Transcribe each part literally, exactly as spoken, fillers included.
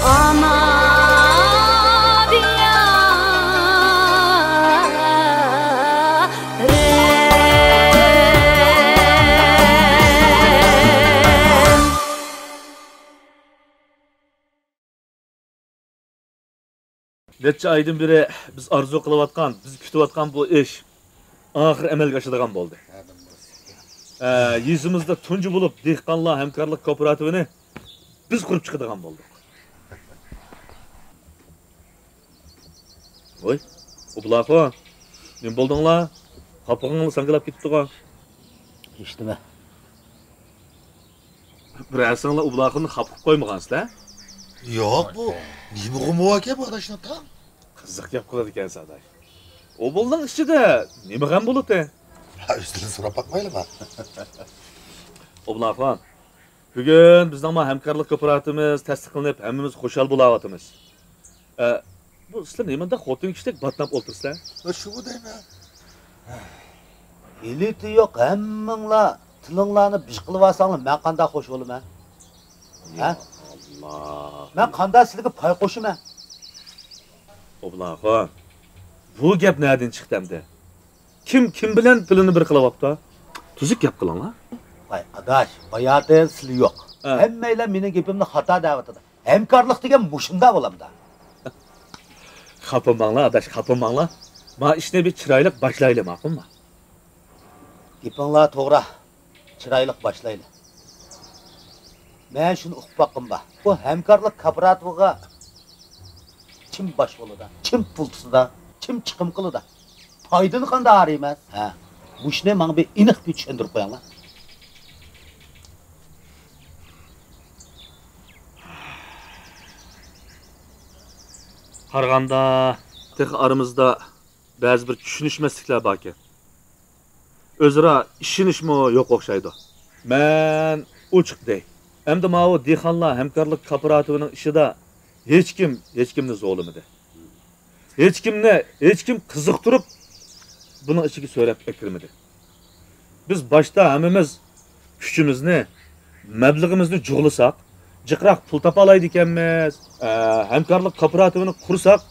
ئانا دىيارىم. نەچچە ئايدىن بېرى بىز ئارزۇ قىلىۋاتقان، بىز كۈتۈۋاتقان بۇ ئىش ئاخىرى ئەمەلگە ئاشىدىغان بولدى. ئە، يېزىمىزدا تۇنجى بولۇپ دېھقانلار ھەمكارلىق كوپىراتىپىنى بىز قۇرۇپ چىقىدىغان بولدۇق. ۋوي، ئوبلاخۇن، نېمە بولدۇڭلار؟ قاپىقىڭلار ساڭگىلاپ كېتىپتىغۇ؟ ھېچنېمە. بىرەرسىڭلار ئوبلاخۇننى خاپا قىلىپ قويمىغانسىلەر؟ ياق، بۇ نېمە غۇمۇ باركەن بۇ ئاداشنىڭ تاڭ؟ قىزىق گەپ قىلىدىكەنسىز ئاداش. ئوبۇلنىڭ ئىچىدە نېمە غەم بولىدۇ؟ ھە، ئۆزىدىن سوراپ باقمايلىما؟ ئوبلاخۇن، بۈگۈن بىزنىڭ ما ھەمكارلىق كوپىراتىپىمىز تەستىقلىنىپ، ھەممىمىز خۇشال بولاۋاتىمىز. ئە، بۇ سىلەر نېمانداق خوتۇن كىشىدەك باتناپ ئولتۇرىسىلەر؟ ئە، شۇ دەيمەن. ھېلىتى يوق، ھەممىڭلار تىلىڭلارنى بىش قىلىۋالساڭلار، مەن قانداق خوش بولىمەن؟ ھە؟ يا ئاللا. مەن قانداق سىلەرگە پاي قوشىمەن؟ ئوبلاخۇن، بۇ گەپ نەدىن چىقتى ئەمدى؟ كىم كىم بىلەن تىلىنى بىر قىلىۋاپتۇ؟ تۈزۈك گەپ قىلىڭلار. ۋاي ئاداش، باياتىن سىلى يوق. ھە. ھەممەيلەن مېنىڭ گېپىمنى خاتا دەۋاتىدۇ. ھەمكارلىق دېگەن مۇشۇنداق بولامدا. خاپىماڭلار ئاداش، خاپىماڭلار. ما ئىشنى بىر چىرايلىق باشلايلى، ماقۇلمۇ؟ گېپىڭلار توغرا. چىرايلىق باشلايلى. مەن شۇنى ئۇقۇپ باققىنىم بار. بۇ ھەمكارلىق كوپىراتىپىغا كىم باش بولىدۇ؟ كىم پۇل تۇتىدۇ؟ كىم چىقىم قىلىدۇ؟ پايدىنى قانداق ئارىيمىز؟ ھە، مۇشۇنى ماڭا بىر ئېنىق بىر چۈشەندۈرۈپ قويۇڭلار. قارىغاندا، تېخى ئارىمىزدا بەزى بىر چۈشىنىشمەسلىكلەر باركەن. ئۆزئارا ئىشىنىشمۇ يوق ئوخشايدۇ. مەن ئوچۇق دەي. ئەمدى ماۋۇ دېھقانلار ھەمكارلىق كوپىراتىپىنىڭ ئىشىدا ھېچكىم ھېچكىمنى زورلىمىدى. ھېچكىمنى ھېچكىم قىزىقتۇرۇپ بۇنىڭ ئىچىگە سۆرەپ ئەكىرمىدى. بىز باشتا ھەممىمىز كۈچىمىزنى، مەبلىغىمىزنى جۇغلىساق، جىقراق پۇل تاپالايدىكەنمىز، ئە، ھەمكارلىق كوپىراتىپىنى قۇرساق،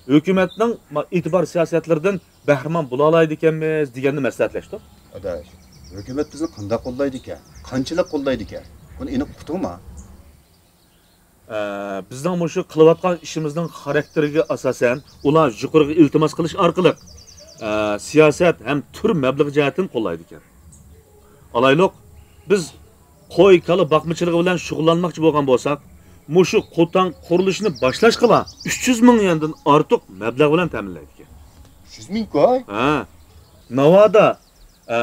ھۆكۈمەتنىڭ ما-، ئېتىبار سىياسەتلىرىدىن بەھرىمەن بولالايدىكەنمىز دېگەننى مەسلىھەتلەشتۇق. ئاداش، ھۆكۈمەت بىزنى قانداق قوللايدىكەن؟ قانچىلىك قوللايدىكەن؟ بۇنى ئېنىق ئۇقتۇڭما؟ ئە، بىزنىڭ مۇشۇ قىلىۋاتقان ئىشىمىزنىڭ خاراكتېرىگە ئاساسەن، ئۇلار يۇقىرىغا ئىلتىماس قىلىش ئارقىلىق، ئە، سىياسەت ھەم تۈر مەبلىغ جەھەتتىن قوللايدىكەن. ئالايلۇق، بىز قوي، كالا باقمىچىلىقى بىلەن شۇغۇللانماقچى بولغان بولساق، مۇشۇ قوتان قۇرۇلۇشىنى باشلاشقىلا ئۈچ يۈز مىڭ يۈەندىن ئارتۇق مەبلەغ بىلەن تەمىنلەيدىكەن. ئۈچ يۈز مىڭ كوي؟ ھە. ناۋادا ئە،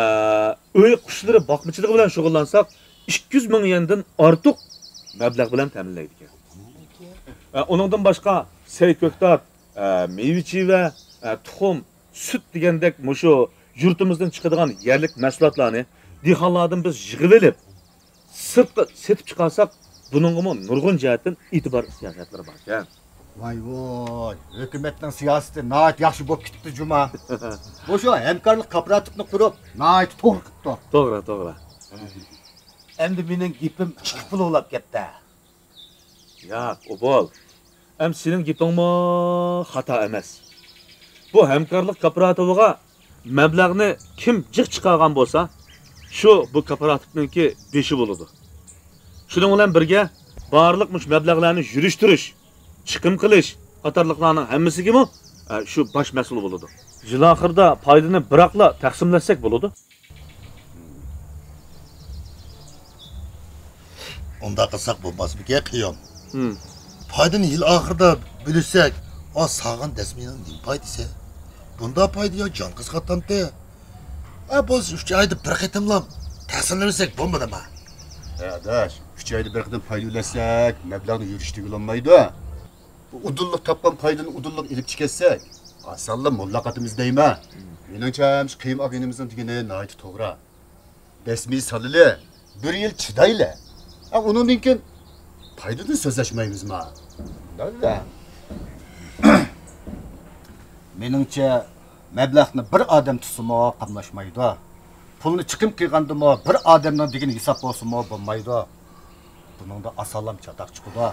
ئۆي قۇشلىرى باقمىچىلىقى بىلەن شۇغۇللانساق، ئىككى يۈز مىڭ يۈەندىن ئارتۇق مەبلەغ بىلەن تەمىنلەيدىكەن. ئە، ئۇنىڭدىن باشقا، سەي كۆكتات، ئە، مېۋە چىۋە، ئە، تۇخۇم، سۈت دېگەندەك مۇشۇ يۇرتىمىزدىن چىقىدىغان يەرلىك مەھسۇلاتلارنى دېھقانلاردىن بىز يىغىۋېلىپ، سىرتقا سېتىپ چىقارساق، بۇنىڭغىمۇ نۇرغۇن جەھەتتىن ئېتىبار سىياسەتلىرى باركەن. ۋاي ۋاي، ھۆكۈمەتنىڭ سىياسىتى ناھايىتى ياخشى بولۇپ كېتىپتۇ جۇما. مۇشۇ ھەمكارلىق كوپىراتىپىنى قۇرۇپ، ناھايىتى توغرا قىپتۇ. توغرا، توغرا. ئەمدى مېنىڭ گېپىم ئىككى پۇل بولاپ كەتتى. ياق، ئوبۇل. ئەمدى سېنىڭ گېپىڭمۇ خاتا ئەمەس. بۇ ھەمكارلىق كوپىراتىپىغا مەبلەغنى كىم جىق چىقارغان بولسا، شۇ بۇ كوپىراتىپنىڭكى بېشى بولىدۇ. شۇنىڭ بىلەن بىرگە، بارلىق مۇشۇ مەبلەغلەرنى يۈرۈشتۈرۈش، چىقىم قىلىش قاتارلىقلارنىڭ ھەممىسىگىمۇ، ئە، شۇ باش مەسئۇل بولىدۇ. يىل ئاخىرىدا پايدىنى بىراقلا تەقسىملەشسەك بولىدۇ. ئۇنداق قىلساق بولماسمىكەن، قېيۇم؟ ھىم. پايدىنى يىل ئاخىرىدا بۆلۈشسەك، ئا، سالغان دەسمىنىڭ نېمە پايدىسى؟ بۇنداق پايدا يا جان قىزىقاتتى. ئا، بولسا ئۈچ ئايدا بىر قېتىملا تەقسىملىمىسەك بولمىدىما؟ ھە، ئاداش، ئۈچ ئايدا بىر قېتىم پايدا ئۆلەتسەك، مەبلەغنى يۈرۈشتۈرگىلى بولمايدۇ. بۇ ئۇدۇللۇق تاپقان پايدىنى ئۇدۇللۇق ئېلىپ چىقەتسەك، ئاسانلا موللاق ئاتىمىز دەيمەن. مېنىڭچە، مۇشۇ قېيۇم ئاغىنىمىزنىڭ دېگىنى ناھايىتى توغرا. دەسمىيە سالىلى، بىر يىل چىدايلى. ھە، ئۇنىڭدىن كېيىن پايدىدىن سۆزلەشمەيمىزما؟ دادا. مېنىڭچە، مەبلەغنى بىر ئادەم تۇتسىمۇ قاملاشمايدۇ. پۇلنى چىقىم قىلغاندىمۇ بىر ئادەمنىڭ دېگىنى ھېساب بولسىمۇ بولمايدۇ. بۇنىڭدا ئاسانلام چاتاق چىقىدۇ.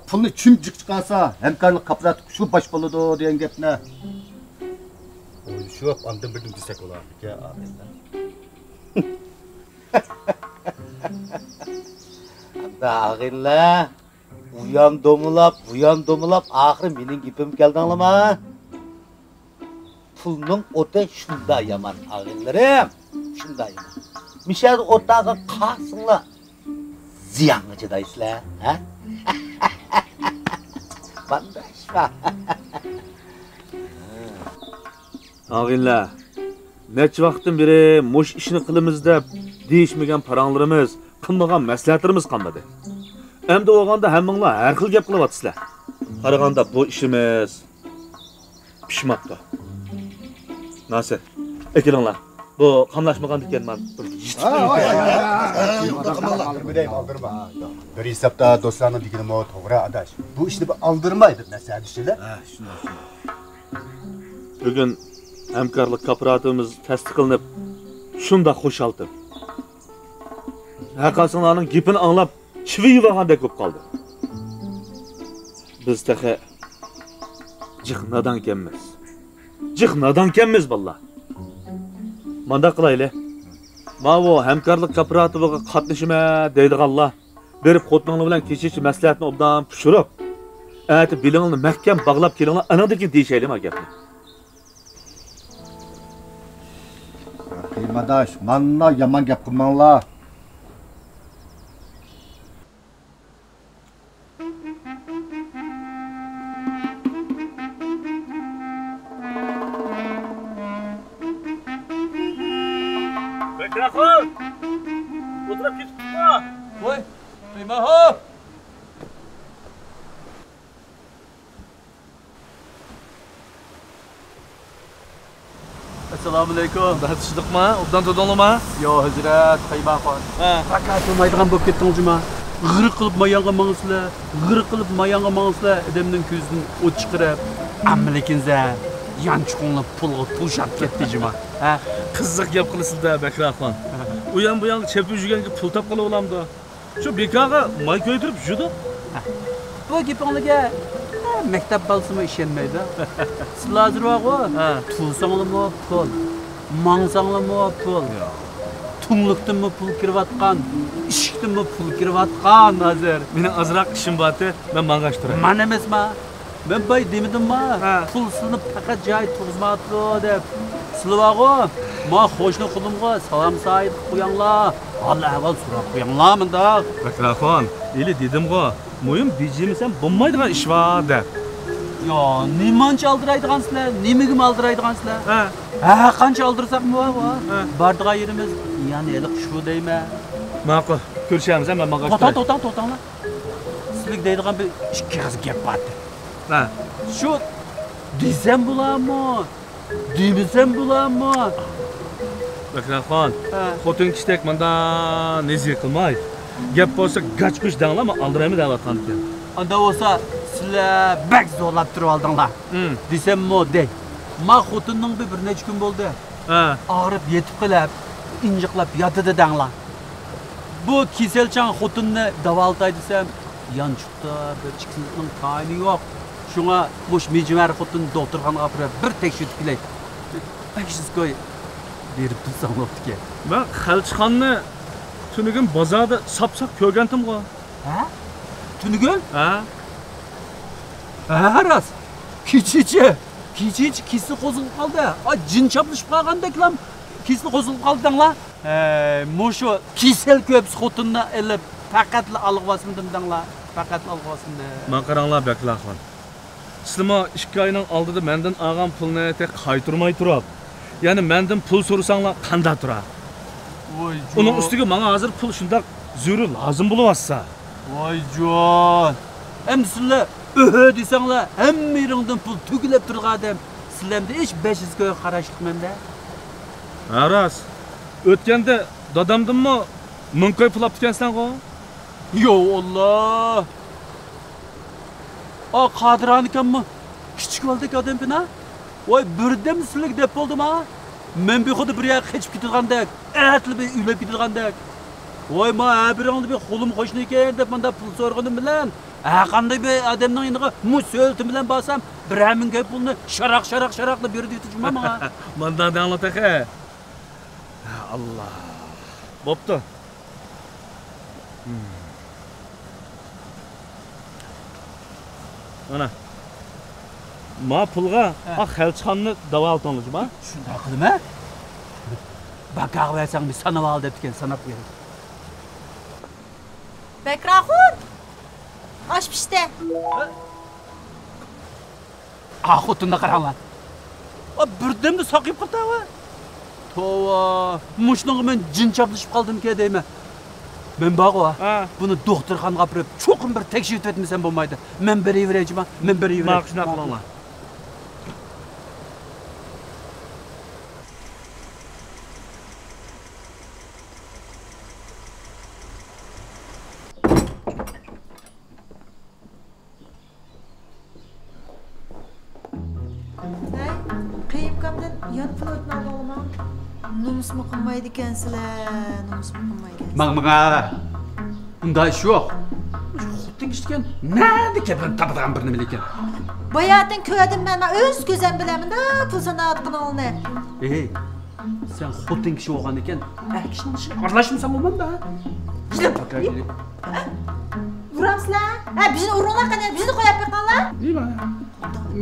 پۇلنى چۈمچۈك چىقارسا، ھەمكارلىق كاپالىتى شۇ باش بولىدۇ دېگەن گەپنى. ئويلىشىپ، ئاندىن بىردىن دېسەك بولارمىكىن، ئاغىنىلەر؟ ئەمدى ئاغىنىلەر، ئۇيان دومىلاپ، بۇيان دومىلاپ، ئاخىرى مېنىڭ گېپىمگە كەلدىڭلارما؟ پۇلنىڭ ئوتى شۇنداق يامان، ئاغىنىلىرىم، شۇنداق يامان. مىشەدە ئوتاغا قالسىڭلار، زىيانغا چىدايسىلەر، ھە؟ مانداق ئىش بار. ئاغىنىلەر، نەچچە ۋاقىتتىن بېرى مۇشۇ ئىشنى قىلىمىز دەپ دېيىشمىگەن پاراڭلىرىمىز، قىلمىغان مەسلىھەتلىرىمىز قالمىدى. ئەمدى بولغاندا ھەممىڭلار ھەر خىل گەپ قىلىۋاتىسىلەر. قارىغاندا بۇ ئىشىمىز پىشماپتۇ. ناسىر، ئەكېلىڭلار. بۇ قاملاشمىغاندىكىن مەن بىر يېتىپ قويۇپ. ئالدىرما، ئالدىرما. بىر ھېسابتا دوستلارنىڭ دېگىنىمۇ توغرا، ئاداش. بۇ ئىشنى بىر ئالدىرماي بىر مەسلىھەتلىشەيلى. ھە، شۇنداق، شۇنداق. بۈگۈن ھەمكارلىق كاپالىتىمىز تەستىقلىنىپ، شۇنداق خۇشالدىم. ھەرقايسىڭلارنىڭ گېپىنى ئاڭلاپ، چىۋىيىۋالغاندەك بولۇپ قالدىم. بىز تېخى جىق نادانكەنمىز. جىق نادانكەنمىز، بالىلار. مانداق قىلايلى. ماۋۇ ھەمكارلىق كوپىراتىپىغا قاتنىشىمەن دەيدىغانلار بېرىپ خوتۇنۇڭلار بىلەن كېچىچە مەسلىھەتنى ئوبدان پىشۇرۇپ، ئەتە بېلىڭلارنى مەھكەم باغلاپ كېلىڭلار، ئانىڭدىن كېيىن دېيىشەيلى ما گەپنى. قېرىنداش، مانا يامان گەپ قىلماڭلار. بەكرەخان! ئولتۇرۇپ كېتىپتىما؟ ۋاي، قىيماخو! ئەسسالامۇئەلەيكۇم. بەھەت چۈشتۇقما؟ ئوبدان تۇردۇڭلارما؟ يو، ھەزرەت، قەيماخان. ھە. پەقەت تۇرمايدىغان بولۇپ كەتتىڭلار جۇما. غىرق قىلىپ مايانغا ماڭىسىلەر، غىرق قىلىپ مايانغا ماڭىسىلەر، ئادەمنىڭ كۆزىدىن ئوت چىقىرىپ. ئەممىلىكىنزە، يانچۇقۇڭلار پۇلغا توشاپ كەتتى جۇما. ھە؟ قىزىق گەپ قىلىسىز-دە، بەكرەخان. ھە. ئۇيان-بۇيانغا چېپىپ يۈرگەنگە پۇل تاپقىلى بولامدۇ؟ شۇ بىكارغا ماي كۆيدۈرۈپ يۈرىدۇ. بۇ گېپىڭلارغا مەكتەپ بالىسىمۇ ئىشەنمەيدۇ. سىلەر ھازىر بارغۇ، ھە. تۇرساڭلارمۇ پۇل، ماڭساڭلارمۇ پۇل. ياق. تۈڭلۈكتىنمۇ پۇل كىرىۋاتقان، ئىشىكتىنمۇ پۇل كىرىۋاتقان ھازىر. مېنىڭ ئازراق ئىشىم بارتى، مەن ماڭغاچ تۇراي. مانا ئەمەسما. مەن باي دېمىدىمما؟ ھە. پۇل سېلىنىپ پەقەت جاي تۇرغۇزماپتۇ دەپ. سىلەر بارغۇ، ما قوشنا قولۇمغا سالام سائىت قىلىپ قوياڭلار. ھال ئەھۋال سوراپ قوياڭلار مۇنداق. بەكرەخان، ھېلى دېدىمغۇ، مۇھىم بېجىرمىسەم بولمايدىغان ئىش بار دەپ. يا، نېمانچە ئالدىرايدىغانسىلەر، نېمىگىمۇ ئالدىرايدىغانسىلەر؟ ھە. ھە، قانچە ئالدىرىساقمۇ بار، بار. ھە. بارىدىغان يېرىمىز يەنە ھېلىقى شۇ دەيمەن. ماقۇل، كۆرۈشەرمىز، مەن ماڭغاچ تۇراي. توختاڭ، توختاڭ، توختاڭلار. سىلىگە دەيدىغان بىر ئىككى ئېغىز گەپ بارتى. ھە. شۇ دېسەم بولامۇ، دېمىسەم بولامۇ؟ بەكرەخان، ھە. خوتۇن كىشىدەك مانداق نېزى قىلماي. گەپ بولسا گاچ-گۇچ دەڭلار، مەن ئالدىرايمەن دەۋاتقاندىكىن. ئاندا بولسا سىلەر بەك زورلاپ تۇرۇۋالدىڭلار. ھىم. دېسەممۇ دەي. ما خوتۇننىڭ بىر، بىر نەچچە كۈن بولدى. ھە. ئاغرىپ يېتىپ قېلىپ، ئىنجىقلاپ ياتىدۇ دەڭلار. بۇ كېسەلچان خوتۇننى داۋالىتاي دېسەم، يانچۇقتا بىر ئىككى سېنىتنىڭ تايىنى يوق. شۇڭا مۇشۇ مىجىۋەر خوتۇننى دوختۇرخانىغا ئاپىرىپ بىر تەكشۈرتۈپ كېلەي. بەك شىزكوي بېرىپ تۇرساڭ بوپتىكەن. مەن خەلچىخاننى تۈنۈگۈن بازاردا ساپ-ساپ كۆرگەنتىمغۇ. ھە؟ تۈنۈگۈن؟ ھە. ھە، راست. كېچىچە، كېچىچە كېسىلى قوزغىلىپ قالدى. ئاي، جىن چاپلىشىپ قالغاندەكلا كېسىلى قوزغىلىپ قالدى دەڭلار. ھەي، مۇشۇ كېسەل كۆپسە خوتۇننى ئېلىپ، پەقەتلا ئالغا باسمىدىم دەڭلار. پەقەتلا ئالغا باسمىدىم. ماڭا قاراڭلار، بەكرەخان. سىلىمۇ ئىككى ئاينىڭ ئالدىدا مەندىن ئالغان پۇلنى تېخى قايتۇرماي تۇرۇپ، يەنە مەندىن پۇل سورىساڭلار قانداق تۇرار؟ ۋاي جان. ئۇنىڭ ئۈستىگە ماڭا ھازىر پۇل شۇنداق زۆرۈر لازىم بولۇۋاتسا. ۋاي جان. ئەمدى سىلەر ئۆھۆ دېسەڭلار، ھەممە يېرىڭدىن پۇل تۆكۈلۈپ تۇرىدىغان ئادەم. سىلەر ئەمدى ھېچ بەش يۈز كويغا قاراشلىق مەندە. ھە، راست. ئۆتكەندە دادامدىنمۇ مىڭ كوي پۇل ئاپتىكەنسەنغۇ؟ يو ئاللا! ئا، قادىرانىكەنمۇ؟ كىچىك بالىدەك ئادەمكەن ھە؟ ۋاي، بىردەم سىلىگە دەپ بولدۇم ھا؟ مەن بىخۇدا بىر يەرگە قېچىپ كېتىدىغاندەك، ئەتىلا بىر ئۆلۈپ كېتىدىغاندەك. ۋاي، ما ھە بىرىڭلار بىر قولۇم قوشنىكەن دەپ مۇنداق پۇل سورىغىنىم بىلەن، ھەرقانداق بىر ئادەمنىڭ يېنىغا مۇشۇ سۆلىتىم بىلەن بارسام، بىرەر مىڭ كوي پۇلنى شاراق، شاراق، شاراقلا بېرىدۇ دېدىچۇ ماڭا. مانداق دەڭلا تېخى. ئاللا. بوپتۇ. مانا. ما پۇلغا ھە. ئاق خەلچىخاننى داۋالىتىڭلار جۇما. شۇنداق قىلىمەن. باكاغا بەرسەڭ بىر ساناۋال دەپتىكەن، ساناپ بېرىڭ. بەكرى ئاخۇن! ئاش پىشتى. ئا، خوتۇننى قاراڭلار. ئا، بىردەمدە ساقىيىپ قالدى ۋە. توۋا، مۇشۇنىڭغا مەن جىن چاپلىشىپ قالدىمكەن دەيمەن. مەن بارغۇ، ھە. بۇنى دوختۇرخانىغا ئاپىرىپ، چوقۇم بىر تەكشۈرتۈۋەتمىسەم بولمايدۇ. مەن بېرىۋېرەي جۇما، مەن بېرىۋېرەي. ماقۇل، شۇنداق قىلىڭلار. ھەي، قېيۇمكامدىن يان پۇل ئۆتۈنەلدىڭلىما؟ نومۇسمۇ قىلمايدىكەنسىلەر، نومۇسمۇ قىلمايدىكەنسىلەر. ماڭ، ماڭا! ئۇنداق ئىش يوق. مۇشۇ خوتۇن كىشىكەن نەدە كەپىنى تاپىدىغان بىر نېمە لېكىن. باياتىن كۆردۈم مەن، مەن ئۆز كۆزۈم بىلەن مۇنداق پۇل ساناۋاتقىنىڭنى. ئېي، سەن خوتۇن كىشى بولغاندىكىن ئەر كىشىنىڭ ئىشىغا ئارىلاشمىساڭ بولمامدا. يېلىپ باقاي، يېلىپ. ئۇرامسىلەر؟ ھە، بىزنى ئۇرۇڭلار قېنى، بىزنى قويۇپ بېقىڭلار. نېمە؟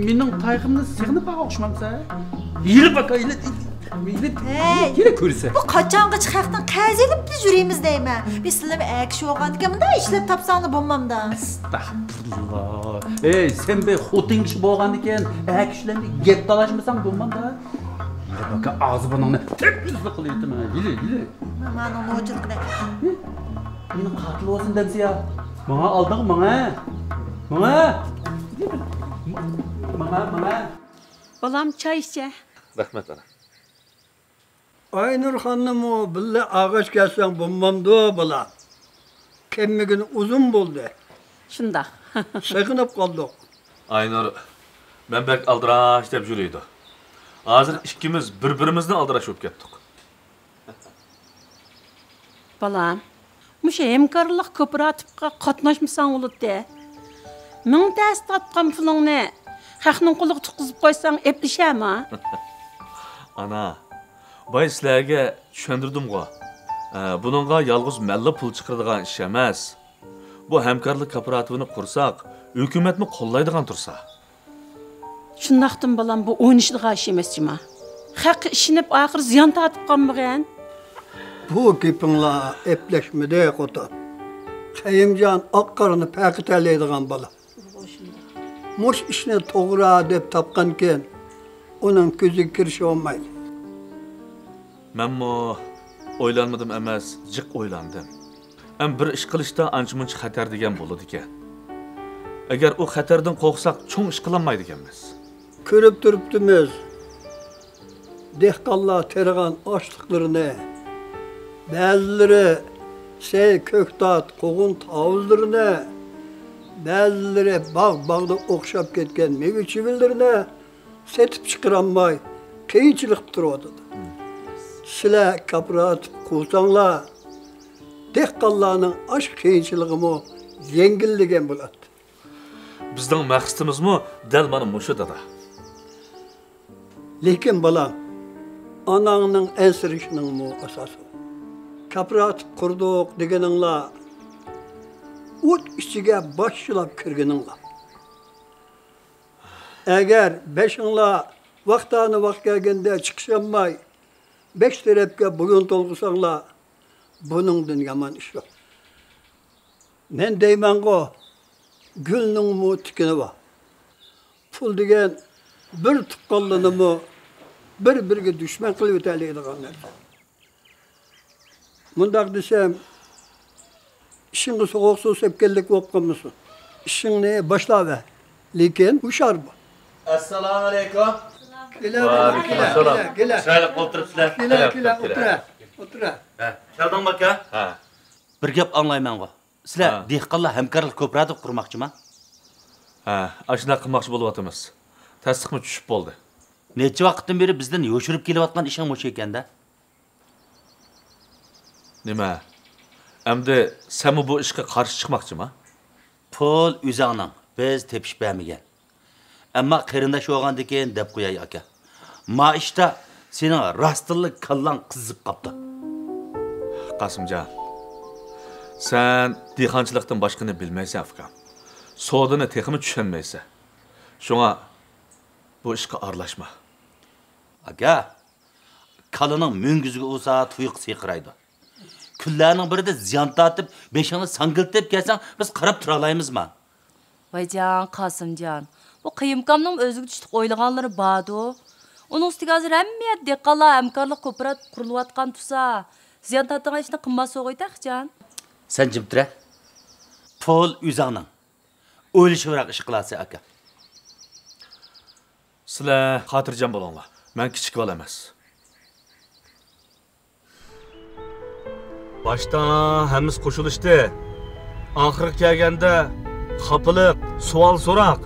مېنىڭ تايىقىمنى سېغىنىپ بارغان ئوخشىمامسەن؟ يېلىپ باقاي، يېلىپ، يېلىپ. ھەي، يېلىپ كۆرسە. بۇ قاچانغىچە خەقتىن قەرز ئېلىپ بىز يۈرىمىز دەيمەن. بىز سىلىمۇ ئەر كىشى بولغاندىكىن مۇنداق ئىشلەپ تاپساڭلار بولمامدا. ئەستەغپۇرۇللا. ئەي، سەن بىر خوتۇن كىشى بولغاندىكىن ئەر كىشى بىلەن بىر گەپ تالاشمىساڭ بولمامدا. يېلىپ باقاي، ئاغزى بۇرنۇڭنى تېپىزلىق قىلىۋېتىمەن. يېلى، يېلى. مانا نوچىلىقىنى. مېنى قاتىل بولسۇن دەمسە يا؟ ماڭا ئالدىغا ماڭا. ماڭا. ماڭا، ماڭا. بالام، چاي ئىچە. رەھمەت، ئانا. ئاينۇرخاننىمۇ بىللە ئاغاچ كەسسەڭ بولمامدۇ، بالا؟ كەلمىگىنى ئۇزۇن بولدى. شۇنداق. سېغىنىپ قالدۇق. ئاينۇر، مەن بەك ئالدىراش دەپ يۈرىدۇ. ھازىر ئىككىمىز بىر-بىرىمىزدىن ئالدىراش بولۇپ كەتتۇق. بالام، مۇشۇ ھەمكارلىق كوپىراتىپقا قاتناشمىساڭ بولاتتى. مىڭ تەستە تاپقان پۇلۇڭنى خەقنىڭ قولىغا تۇتقۇزۇپ قويساڭ ئەپلىشەما؟ ئانا، بايا سىلەرگە چۈشەندۈردۈمغۇ. ئە، بۇنىڭغا يالغۇز مەنلا پۇل چىقىرىدىغان ئىش ئەمەس. بۇ ھەمكارلىق كوپىراتىپىنى قۇرساق، ھۆكۈمەتمۇ قوللايدىغان تۇرسا. شۇنداقتىمۇ بالام، بۇ ئوينىشىدىغان ئىش ئەمەس جۇما. خەققە ئىشىنىپ ئاخىرى زىيان تارتىپ قالمىغىن. بۇ گېپىڭلار ئەپلەشمىدى خوتۇن. قېيۇمجان ئاق-قارىنى پەرقىتەلەيدىغان بالا. مۇشۇ ئىشنى توغرا دەپ تاپقانكىن، ئۇنىڭ كۆزىگە كىرىشى بولمايدۇ. مەنمۇ ئويلانمىدىم ئەمەس، جىق ئويلاندىم. ئەم بىر ئىش قىلىشتا ئانچە-مۇنچە خەتەر دېگەن بولىدىكەن. ئەگەر ئۇ خەتەردىن قورقساق، چوڭ ئىش قىلالمايدىكەنمىز. كۆرۈپ تۇرۇپتىمىز، دېھقانلار تېرىغان ئاشلىقلىرىنى، بەزىلىرى سەي، كۆكتات، قوغۇن تاۋۇزلىرىنى، بەزىلىرى باغ-باغدا ئوخشاپ كەتكەن مېۋە-چىۋىنلىرىنى سېتىپ چىقىرالماي، قىيىنچىلىقتا تۇرۇۋاتىدۇ. سىلەر كوپىراتىپ قۇرساڭلار، دېھقانلارنىڭ ئاشۇ قىيىنچىلىقىمۇ يەڭگىللىگەن بولاتتى. بىزنىڭ مەقسىتىمىزمۇ دەل مانا مۇشۇ، دادا. لېكىن بالام، ئاناڭنىڭ ئەنسىرىشىنىڭمۇ ئاساسى بار. كوپىراتىپ قۇردۇق دېگىنىڭلار ئوت ئىچىگە باشچىلاپ كىرگىنىڭلار. ئەگەر بېشىڭلار ۋاقتانى ۋاق كەلگەندە چىقىشالماي، بەش تەرەپكە بويۇن تولغىساڭلار، بۇنىڭدىن يامان ئىش يوق. مەن دەيمەنغۇ، گۈلنىڭمۇ تىكىنى بار. پۇل دېگەن بىر تۇغقانلىرىنىمۇ بىر-بىرىگە دۈشمەن قىلىۋېتەلەيدىغان نەرسە. مۇنداق دېسەم، ئىشىڭغا سوغۇق سۇ سەپكەنلىك بولۇپ قالمىسۇن. ئىشىڭنى باشلاۋەر، لېكىن ھوشيار بول. ئەسسالامۇئەلەيكۇم. كېلە، ۋەئەلەيكۇم كېلە، ئەسسالام. كېلە، كېلە. چىرايلىق ئولتۇرۇپسىلەر. كېلە، كېلە، ئولتۇرۇپ كېلە. ئولتۇرە، ئولتۇرە. ھە، كەلدىڭمۇ ئاكا؟ ھە. بىر گەپ ئاڭلايمەنغۇ. سىلەر ھە. دېھقانلار ھەمكارلىق كوپىراتىپ قۇرماقچىما؟ ھە، ئاشۇنداق قىلماقچى بولۇۋاتىمىز. تەستىقمۇ چۈشۈپ بولدى. نەچچە ۋاقىتتىن بېرى بىزدىن يوشۇرۇپ كېلىۋاتقان ئىشىڭ مۇشۇ ئىكەن-دە. نېمە؟ ئەمدى سەنمۇ بۇ ئىشقا قارشى چىقماقچىما؟ پۇل ئۆزۈڭنىڭ، بىز تېپىشىپ بەرمىگەن. ئەمما قېرىنداش بولغاندىكىن دەپ قوياي، ئاكا. ما ئىشتا سېنىڭ راستتىنلا كاللاڭ قىزىپ قاپتۇ. قاسىمجان، سەن دېھقانچىلىقتىن باشقىنى بىلمەيسەن، ئۇكام. سودىنى تېخىمۇ چۈشەنمەيسەن. شۇڭا بۇ ئىشقا ئارىلاشما. ئاكا، كالىنىڭ مۈڭگۈزىگە ئۇرسا تۇيىقى سىرقىرايدۇ. كۈنلەرنىڭ بىرىدە زىيان تارتىپ، بېشىڭنى ساڭگىلىتىپ كەلسەڭ، بىز قاراپ تۇرالايمىزما؟ ۋايجان، قاسىمجان، بۇ قېيۇمكامنىڭ ئۆزىگە چۈشلۈك ئويلىغانلىرى باردۇ. ئۇنىڭ ئۈستىگە ھازىر ھەممە يەردە دېھقانلار ھەمكارلىق كوپىراتىپ قۇرۇلۇۋاتقان تۇرسا، زىيان تارتىدىغان ئىشنى قىلماسا غوي تېخىچان. سەن جىم تۇرە. پۇل ئۆزۈڭنىڭ. ئويلىشىۋراق ئىش قىلارسەن، ئاكا. سىلەر خاتىرجەم بولۇڭلار. مەن كىچىك بالا ئەمەس. باشتا ھەممىسى قوشۇلۇشتى. ئاخىرغا كەلگەندە خاپىلىق، سوئال-سوراق.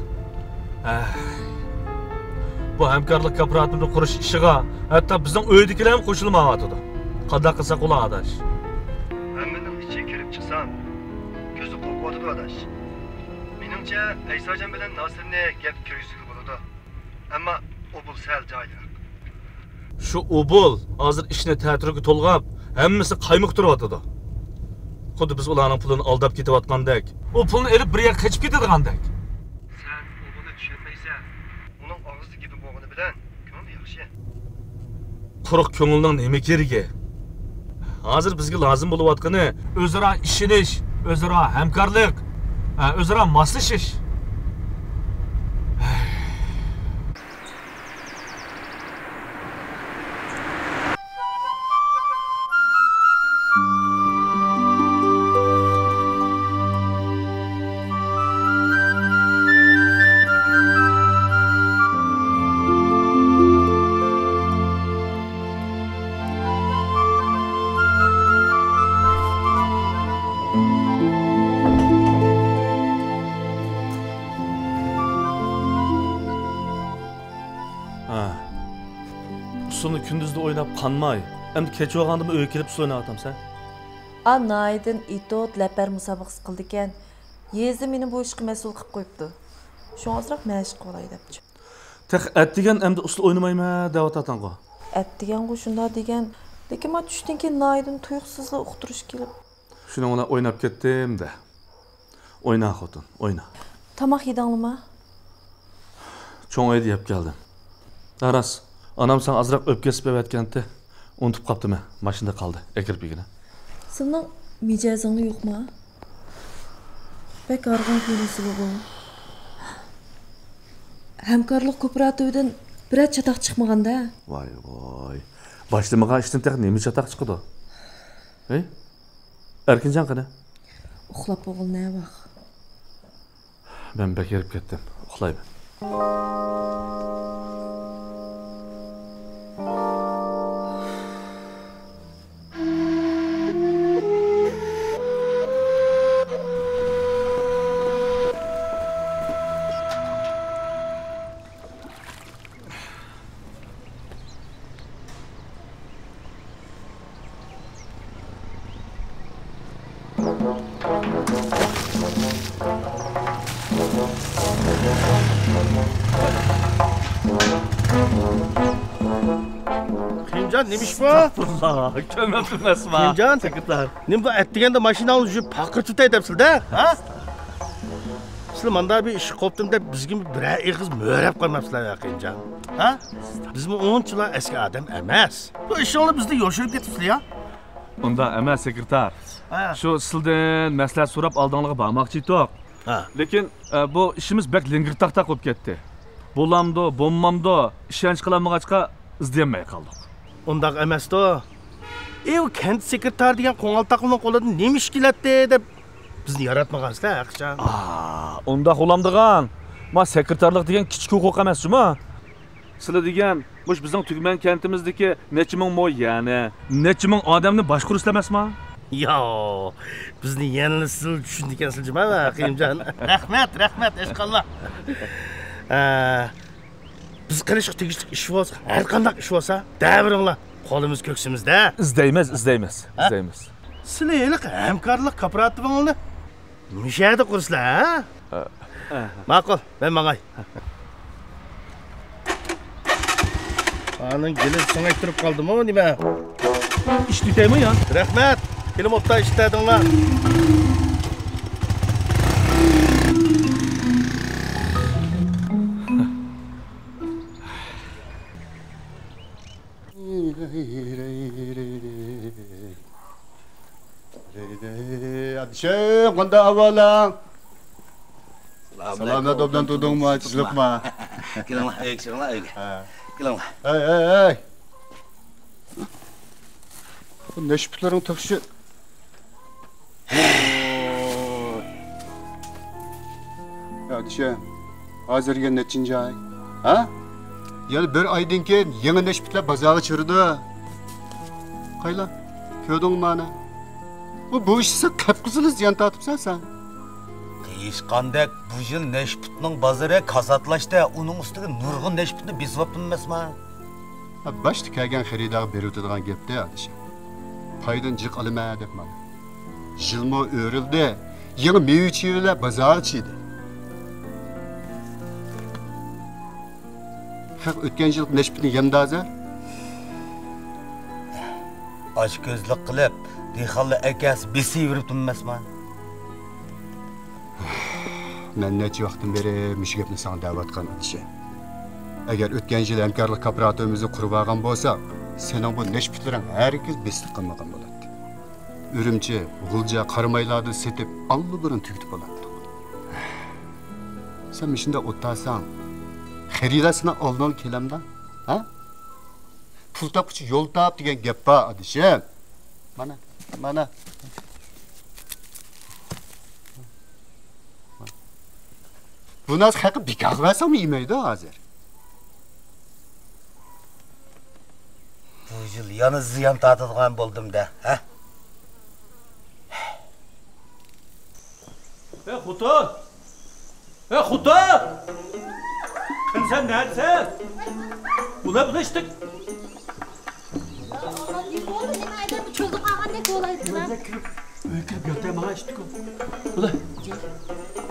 ئەھ. بۇ ھەمكارلىق كوپىراتىپىنى قۇرۇش ئىشىغا ھەتتا بىزنىڭ ئۆيدىكىلەرمۇ قوشۇلمايۋاتىدۇ. قانداق قىلساق بولا، ئاداش؟ ھەممىنىڭ ئىچىگە كىرىپ چىقسام، كۆزى قورقۇۋاتىدۇ، ئاداش. مېنىڭچە، ئەيساجان بىلەن ناسىرنى گەپ كىرگۈزگىلى بولىدۇ. ئەمما ئۇ بۇل سەل جايىدىراق. شۇ ئۇ بۇل ھازىر ئىشنى تەتۈرىگە تولغاپ، ھەممىسى قايمۇقتۇرۇۋاتىدۇ. خۇددى بىز ئۇلارنىڭ پۇلىنى ئالداپ كېتىۋاتقاندەك. ئۇ پۇلنى ئېلىپ بىر يەرگە قېچىپ كېتىدىغاندەك. سەن ئۇ بۇلنى چۈشەنمەيسەن. ئۇنىڭ ئاغزىدىكى گېپى بولغىنى بىلەن كۆڭلى ياخشى. قۇرۇق كۆڭۈلنىڭ نېمە كېرىكى؟ ھازىر بىزگە لازىم بولۇۋاتقىنى ئۆزئارا ئىشىنىش، ئۆزئارا ھەمكارلىق، ئە، ئۆزئارا ماسلىشىش. ھە. ئۇسسۇلنى كۈندۈزدە ئويناپ قانماي، ئەمدى كەچ بولغاندىمۇ ئۆيگە كېلىپ ئۇسسۇل ئويناۋاتامسەن؟ ئا، ناھىيەدىن ئېتوت، لەپەر مۇسابىقىسى قىلىدىكەن. يېزا مېنى بۇ ئىشقا مەسئۇل قىلىپ قويۇپتۇ. شۇڭا ئازراق مەشىق قىلىۋالاي دەپچۇ. تېخى ئەتىگەن ئەمدى ئۇسسۇل ئوينىمايمەن دەۋاتاتتىڭغۇ؟ ئەتىگەنغۇ شۇنداق دېگەن. لېكىن مانا چۈشتىن كېيىن ناھىيەدىن تۇيۇقسىزلا ئۇقتۇرۇش كېلىپ. شۇنىڭ بىلەن ئويناپ كەتتىم دە. ئوينا، خوتۇن، ئوينا. تاماق يېدىڭلىما؟ چوڭ ئۆيدە يەپ كەلدىم. ھە، راست. ئانام ساڭا ئازراق ئۆپكە ئېسىپ بېرىۋەتكەنتى. ئۇنتۇپ قاپتىمەن. ماشىنىدا قالدى. ئەكىرىپ يېگىنە. سېنىڭ مىجەزىڭلا يوقما؟ بەك ھارغىن كۆرۈنسىلىغۇ. ھەمكارلىق كوپىراتىۋىدىن بىرەر چاتاق چىقمىغاندا؟ ۋاي، ۋاي. باشلىمىغان ئىشتىن تېخى نېمە چاتاق چىقىدۇ؟ ھەي؟ ئەركىنجان قېنى؟ ئۇخلاپ بولغىلى نە ۋاق؟ مەن بەك ھېرىپ كەتتىم. ئۇخلايمەن. قېيۇمجان، نېمە ئىش بۇ؟ ئەستەغپۇرۇللا، كۆرمەپتىمەسما. قېيۇمجان، سېكرېتار. نېمە بۇ، ئەتىگەندە ماشىناڭنى يۇيۇپ پاقىر تۇتاي دەپسىلە-دە، ھە؟ سىلەر ماندا بىر ئىش قوپتۇم دەپ بىزگىمۇ بىرەر ئېغىز مۆرەپ قويماپسىلەر يا، قېيۇمجان. ھە؟ بىزمۇ ئۇنچىلا ئەسكى ئادەم ئەمەس. بۇ ئىشىڭلارنى بىزدىن يوشۇرۇپ كېتىپسىلەر يا. ئۇنداق ئەمەس، سېكرېتار. ھە. شۇ سىلدىن مەسلىھەت سوراپ ئالدىڭلارغا بارماقچى ئىدۇق. ھە. لېكىن، ئە، بۇ ئىشىمىز بەك لىڭگىرتاقتاق بولۇپ كەتتى. بولامدۇ، بولمامدۇ، ئىشەنچ قىلالمىغاچقا ئىزدىيەلمەي قالدۇق. ئۇنداق ئەمەستۇ. ئى، ئۇ كەنت سېكرېتارى دېگەن قوڭالتاقلىنىڭ قولىدىن نېمە ئىش كېلەتتى دەپ بىزنى ياراتمىغانسىلەر ھەقىچان. ئا، ئۇنداق بولامدىغان. ما سېكرېتارلىق دېگەن كىچىك ھوقۇق ئەمەس جۇما. سىلەر دېگەن مۇشۇ بىزنىڭ تۈگمەن كەنتىمىزدىكى نەچچە مىڭ مو يەرنى، نەچچە مىڭ ئادەمنى باشقۇرۇشتا ئەمەسما؟ ياۋ، بىزنى يەنىلا سىلەر چۈشىنىدىكەنسىلەر جۇما، قېيۇمجان. رەھمەت، رەھمەت، ئەشقاللا. ئە، بىز قىلىشقا تېگىشلىك ئىش بولسا، ھەر قانداق ئىش بولسا، دەۋېرىڭلار. قولىمىز كۆكسىمىزدە. ئىزدەيمىز، ئىزدەيمىز، ھە؟ ئىزدەيمىز. سىلى ھېلىقى ھەمكارلىق كوپىراتىپىڭلارنى مۇشۇ يەردە قۇرسىلە، ھە؟ ھە. ماقۇل، مەن ماڭاي. ئانىڭ گېلى سىڭىپ تۇرۇپ قالدىمۇ نېمە؟ ئىشلىتەيمۇ يا؟ رەھمەت. ھېلىمۇ ئوبدان ئىشلىتەدىڭلار. ئادىشىم، قانداق ئەھۋالىڭ؟ سالامەت، ئوبدان تۇردۇڭمۇ، تىنچلىقمۇ؟ كېلىڭلار، ئۆيگە كىرىڭلار، ئۆيگە. ھە. كېلىڭلار. ھەي، ھەي، ھەي. بۇ نەشپۈتلىرىڭ تېخىچە. يا ئادىشىم، ھازىر يەنە نەچچىنچى ئاي؟ ھە؟ يەنە بىر ئايدىن كېيىن يېڭى نەشپۈتلەر بازارغا چىقىدۇ. قايلا، كۆردۈڭمۇ مانا؟ بۇ، بۇ ئىشتا سەن قىپقىزىل زىيان تارتىپسەن سەن. قىيىشقاندەك، بۇ يىل نەشپۈتنىڭ بازىرى كاساتلاشتى. ئۇنىڭ ئۈستىگە نۇرغۇن نەشپۈتنى بېسىۋاپتىم ئەمەسما؟ ھە، باشتا كەلگەن خېرىدارغا بېرىۋېتىدىغان گەپتە، ئادىشىم. پايدىنى جىق ئالىمەن دەپ مانا. يىلمۇ ئۆرۈلدى، يېڭى مېۋە-چېۋىلەر بازارغا چىقتى. خەق ئۆتكەن يىلقى نەشپۈتنى يەمدى ھازىر. ئاچكۆزلۈك قىلىپ، دېھقانلار ئەكەلسە بېسىۋېرىپتىمەن ئەمەسما؟ مەن نەچچە ۋاقىتتىن بېرى مۇشۇ گەپنى ساڭا دەۋاتقان، ئادىشىم. ئەگەر ئۆتكەن يىل ھەمكارلىق كوپىراتىپىمىزنى قۇرۇۋالغان بولساق، سېنىڭ بۇ نەشپۈتلىرىڭ ھەرگىز بېسىلىپ قالمىغان بولاتتى. ئۈرۈمچى، غۇلجا، قارامايلاردىن سېتىپ، ئاللىبۇرۇن تۈگىتىپ بولاتتۇق. سەن مۇشۇنداق ئولتۇرساڭ، خېرىدار سېنىڭ ئالدىڭغا كېلەمدۇ؟ ھە؟ پۇل تاپقۇچى يول تاپ دېگەن گەپ بار، ئادىشىم. مانا، مانا. بۇ نەرسە خەققە بىكارغا بەرسەڭمۇ يېمەيدۇ ھازىر. بۇ يىل يەنە زىيان تارتىدىغان بولدۇم-دە، ھە؟ ئەي خوتۇن! ئەي خوتۇن! قېنى سەن نەدىسەن؟ ئۇلا بۇلا ئىشتىك. يا ئاللا، نېمە بولدى؟ نېمە ئادەم چۆلدە قالغاندەك بولايتتىلا؟ ئۆيگە كىرىپ، ئۆيگە كىرىپ ياتاي ماڭا ئىشتىكۇ. ئۇلا.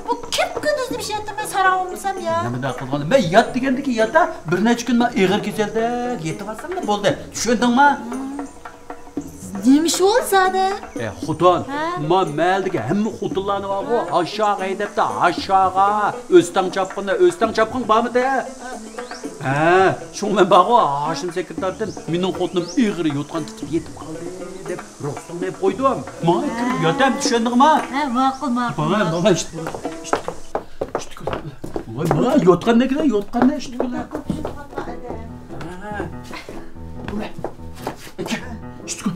بۇ كۈپ كۈندۈزنى بىر شەرتتە مەن ساراڭ بولمىسام يا. نېمە دە قىلغان؟ مەن يات دېگەندىكىن ياتا، بىر نەچچە كۈن مەن ئېغىر كېسەلدەك يېتىۋالساملا بولدى. چۈشەندىڭما؟ نېمە ئىش بولدى زادى؟ ئە، خوتۇن، ھە؟ ما مەھەللىدىكى ھەممە خوتۇنلارنى بارغۇ، ھە؟ ئاشاغا ھەيدەپتۇ، ئاشاغا. ئۆستەڭ چاپقىنى، ئۆستەڭ چاپقىن بارمىدى؟ ھە، شۇڭا مەن بارغۇ، ھاشىم سېكرېتاردىن مېنىڭ خوتۇنۇم ئېغىر يوتقان تۇتۇپ يېتىپ قالدى دەپ رۇخسىتىنى ئېلىپ قويدۇم. ماڭا كىرىپ ياتام، چۈشەندىڭما؟ ھە، ماقۇل، ماقۇل. ماڭا، ماڭا ئىشتە، ئىشتە، ئىشتە. ۋاي، ماڭا يوتقان دېگىنە، يوتقان ئىشتە. ھە. ئىشتىكۇ.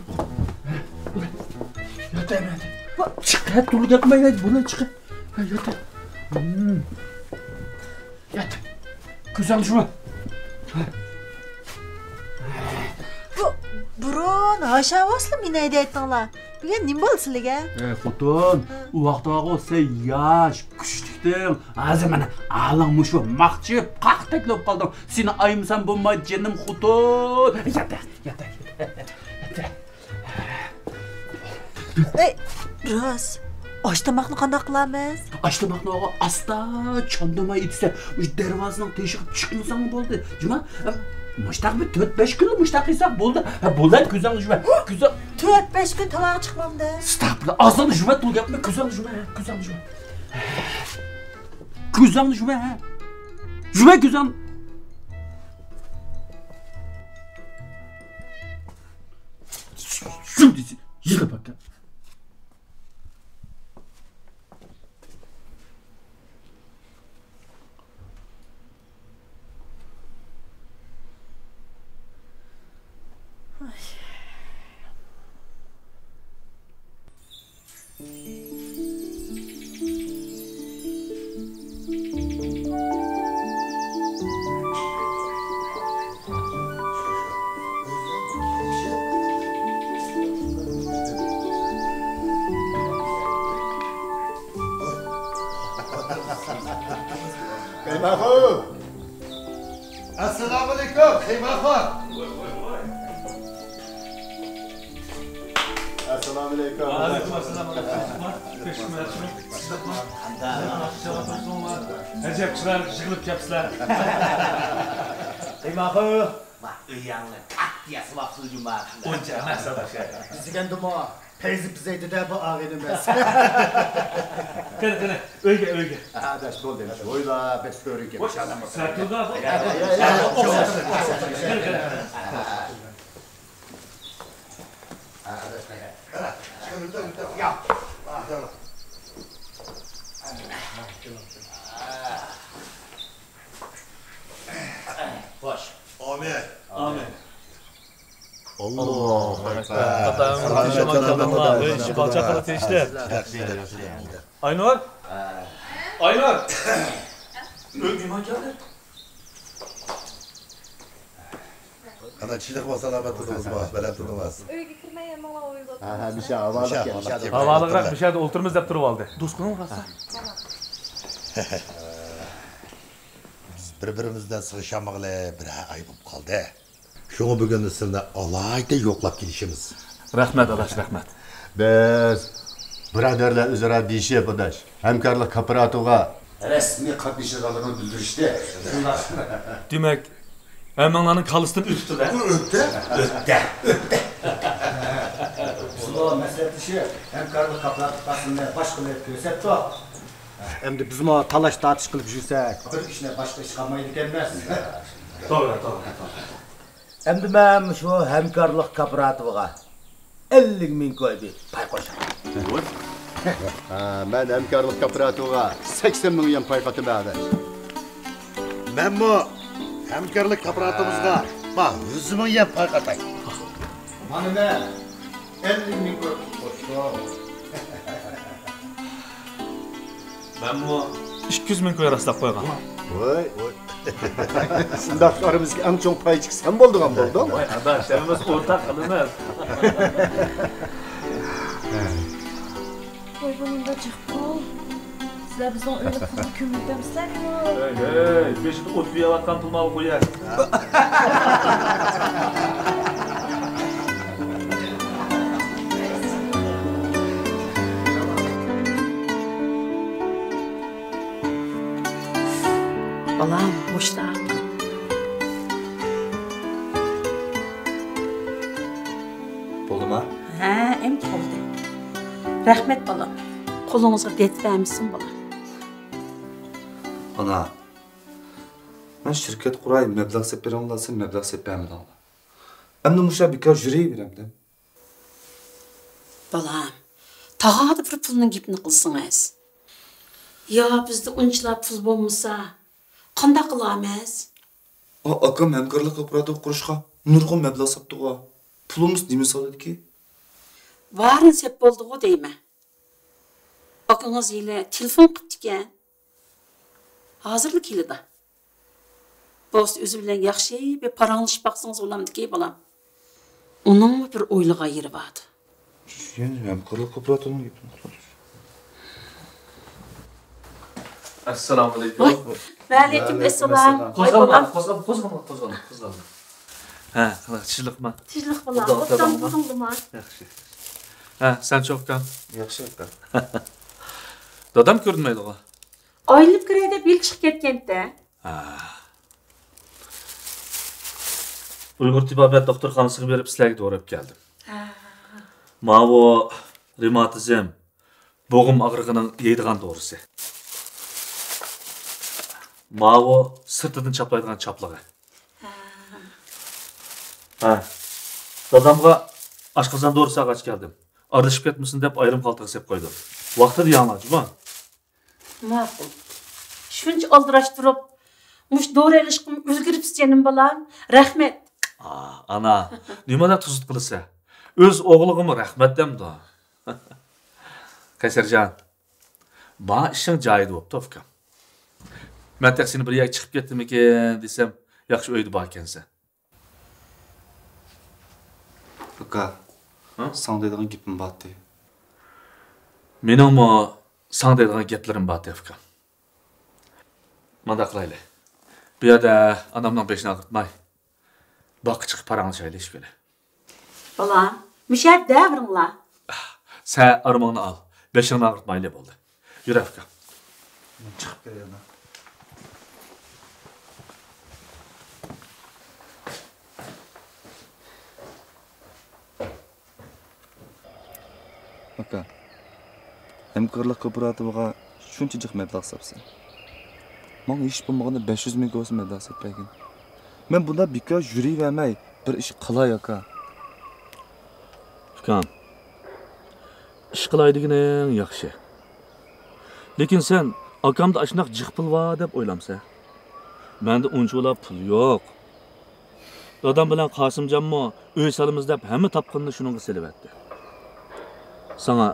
ياتاي مەن. چىق، ھە، تۇرۇپ ياتماي، بۇنى چىق. ھە، ياتاي. ھىم. يات. كۆزۈڭنى يۇم. بۇ، بۇرۇن ھاشا بولسىلا مېنى ھەيدەيتتىڭلار. بۈگۈن نېمە بولدى سىلىگە؟ ئەي خوتۇن، ھە. ئۇ ۋاقىتتىغۇ سەن ياش، كۈچلۈكتىڭ. ھازىر مانا ھالىڭ مۇشۇ ماخچىپ، قاقتەكلا بولۇپ قالدىڭ. سېنى ئايىمىسام بولمايدۇ جېنىم خوتۇن. ياتاي، ياتاي، ياتاي. ئەي، راست. ئاش تاماقنى قانداق قىلارمىز؟ ئاش تاماقنى ئاستا، چاندۇرماي ئېتىسەن. مۇشۇ دەرۋازىنىڭ تېشىغا چىقمىساڭ بولدى. جۇما، مۇشتاق بىر تۆت بەش كۈنلا مۇشتاق قىلساق بولدى. ھە، بولدى، كۆزۈڭنى يۇمە، كۆزۈڭ. تۆت بەش كۈن تالاغا چىقمامدۇ؟ ئەستەغپۇرۇللا، ئازلا يۇمە، تۇل گەپنى، كۆزۈڭنى يۇمە، كۆزۈڭنى يۇمە. كۆزۈڭنى يۇمە، يۇمە كۆزۈڭنى. شۇ دېسە، يىغلاپ باققان. قەيماخۇ! ئەسسالامۇئەلەيكۇم، قەيماخۇ! ئەسسالامۇئەلەيكۇم. ۋەئەلەيكۇم ئەسسالام. ئەجەب چىرايلىق يىغىلىپ كەپسىلەر. قىيماقۇ. ئۆيۈڭنى كاتتا ياسىۋاپسىز جۇما. ئۇنچە ئەمەس، ئاداش. بىز دېگەندىمۇ پەيزى پىزەيدىدە بۇ ئاغىنىمىز. قېنى، قېنى، ئۆيگە، ئۆيگە. ئاداش، بولدى. ئويلا، بەس كۆرۈنكى. سەتۇردا بۇ. خوش. ئامىن. ئامىن. ئاللاھۇ ئەكبەر. ئاتا، ئۆمرۈڭ تېشىما كەلدىڭلار. ھېي، شىپا چاقىرىق تېشتى. ياخشى، ياخشى. ئاينۇر؟ ئاينۇر! ئۆي مېھمان كەلدى. قانداق چىلىق بولسا ئالامەت تۇردىڭىزمۇ؟ بەلەت تۇردىڭىز. ئۆيگە كىرمەي ھەممىڭلار ئويۇندا ھە، ھە، مىشە، ھاۋالىق گەپ. ھاۋالىقراق مىشەدە ئولتۇرىمىز دەپ تۇرۇۋالدى. دوست قىلىڭ راسا. بىز بىر-بىرىمىز بىلەن سىغىشالمىغىلى بىر ئاي بولۇپ قالدى. شۇڭا بۈگۈن سىلىنى ئالاھىدە يوقلاپ كېلىشىمىز. رەھمەت، ئاداش، رەھمەت. بىز بۇرادەرلەر ئۆزئارا دېيىشىپ، ئاداش، ھەمكارلىق كوپىراتىپىغا رەسمىي قاتنىشىدىغانلىقىنى بىلدۈرۈشتى. دېمەك، ھەممىڭلارنىڭ كاللىسىدىن ئۆتۈپتۇ-دە؟ ئۆتتى. ئۆتتى. ئۆتتى. بىزمۇ مەسلىھەتلىشىپ، ھەمكارلىق كوپىراتىپ قاسىمنى باش قىلىپ كۆرسەتتۇق. ئەمدى بىزمۇ تالاش-تارتىش قىلىپ يۈرسەك، بىر ئىشنى باشقا ئىش قالمايدىكەنمىز. توغرا، توغرا، توغرا. ئەمدى مەن شۇ ھەمكارلىق كوپىراتىپىغا ئەللىك مىڭ كوي بىر پاي قوشاي. ھە، مەن ھەمكارلىق كوپىراتىپىغا سەكسەن مىڭ يۈەن پاي قاتىمەن، ئاداش. مەنمۇ ھەمكارلىق كوپىراتىپىمىزغا، ما، يۈز مىڭ يۈەن پاي قاتاي. مانا مەن ئەللىك مىڭ كوي قوشتۇم. مەنمۇ ئىككى يۈز مىڭ كوي راسلاپ قويغان. ۋاي، ۋاي. شۇنداق ئارىمىزدىكى ئەڭ چوڭ پايچىكى سەن بولىدىغان بولدۇڭ. ۋاي، ئاداش، ھەممىمىز ئورتاق قىلىمىز. ۋاي، بۇ مۇنداق جىق پۇل. سىلەر بىزنىڭ ئۆينى پۇلغا كۆمۈۋېتەمسىلەرمۇ؟ ھەي، ھەي، بېشىدا ئوت كۆيۈۋاتقان پۇل ماۋۇ قويە. بالام، مۇشتا. بولدىما؟ ھە، ئەمدى بولدى. رەھمەت، بالام. قولىڭىزغا دەرد بەرمىسۇن، بالام. ئانا، مەن شىركەت قۇراي، مەبلەغ سېلىپ بېرىڭلار دېسەم، مەبلەغ سېلىپ بەرمىدىڭلار. ئەمدى مۇشۇ بىكار يۈرۈۋېرەمدىم. بالام، تاغادا بىر پۇلنىڭ گېپىنى قىلسىڭىز. يا بىزدە ئۇنچىلا پۇل بولمىسا، قانداق قىلارمىز؟ ئا-، ئاكام ھەمكارلىق كوپىراتىپى قۇرۇشقا نۇرغۇن مەبلەغ ساپتىغۇ. پۇلىمىز نېمە سالىدىكى؟ بارىنى سەپ بولدىغۇ دەيمەن. ئاكىڭىز ھېلى تېلېفون قىپتىكەن. ھازىرلا كېلىدۇ. بولسا ئۆزى بىلەن ياخشى بىر پاراڭلىشىپ باقسىڭىز بولامدىكى، بالام. ئۇنىڭمۇ بىر ئويلىغان يېرى بارىدۇ. يەنە ھەمكارلىق كوپىراتىپىنىڭ گېپىنى قىلىۋاتىدۇ. ئەسسالامۇئەلەيكۇم. ۋەئەلەيكۇم ئەسسالام. قوزغالما، قوزغالما، قوزغالما، قوزغالما. ھە، قانداق، تىنچلىقما؟ تىنچلىق، بالام. ئوبدان، ئوبدان تۇردۇڭلىما؟ ياخشى. ھە، سەن چوقكان؟ ياخشى، ئاكا. دادام كۆرۈنمەيدىغۇ؟ ئايلىنىپ كىرەي دەپ يىل چىقىپ كەتكەنتە. ھە. ئۇيغۇر تېبابەت دوختۇرخانىسىغا بېرىپ سىلەرگە دورا ئېلىپ كەلدىم. ھە. ماۋۇ رېماتىزم، بوغۇم ئاغرىقىنىڭ يەيدىغان دورىسى. ماۋۇ سىرتىدىن چاپلايدىغان چاپلىقى. ھە. دادامغا ئاشقازان دورىسى ئالغاچ كەلدىم. ئارىلىشىپ كەتمىسۇن دەپ ئايرىم خالتىغا سېلىپ قويدۇم. ۋاقتىدا يەڭلار جۇمۇ. ماقۇل. شۇنچە ئالدىراش تۇرۇپ، مۇشۇ دورا ئېلىشقىمۇ ئۈلگۈرۈپسىز جېنىم بالام. رەھمەت. ئا، ئانا، نېمانداق تۇزۇت قىلىسەن؟ ئۆز ئوغلىغىمۇ رەھمەت دەمدۇ؟ قەيسەرجان، بار ئىشىڭ جايىدا بوپتۇ، ئۇكام. مەن تېخى سېنى بىر يەرگە چىقىپ كەتتىمىكىن دېسەم، ياخشى ئۆيدە باركەنسەن. ئاكا، ھە؟ ساڭا دەيدىغان گېپىم بارتى. مېنىڭمۇ ساڭا دەيدىغان گەپلىرىم بارتى، ئۇكام. مانداق قىلايلى. بۇ يەردە ئانامنىڭ بېشىنى ئاغرىتماي، باغقا چىقىپ پاراڭلىشايلى ئىككىلى. بالام، مۇشۇ يەردە دەۋېرىڭلار. سەن ئارماڭنى ئال، بېشىڭنى ئاغرىتمايلى، بولدى. يۈر، ئاكا. مەن چىقىپ كىرەي ئانا. ئاكا، ھەمكارلىق كوپىراتىپىغا شۇنچە جىق مەبلەغ ساپسەن. ماڭا ھېچ بولمىغاندا بەش يۈز مىڭ كوسا مەبلەغ سېلىپ بەرگىن. مەن بۇنداق بىكار يۈرۈۋەرمەي، بىر ئىش قىلاي، ئاكا. ئۇكام، ئىش قىلاي دېگىنىڭ ياخشى. لېكىن سەن ئاكامدا ئاشۇنداق جىق پۇل بار دەپ ئويلامسەن؟ مەندە ئۇنچىۋالا پۇل يوق. دادام بىلەن قاسىمجانمۇ ئۆي سالىمىز دەپ ھەممە تاپقىنىنى شۇنىڭغا سېلىۋەتتى. ساڭا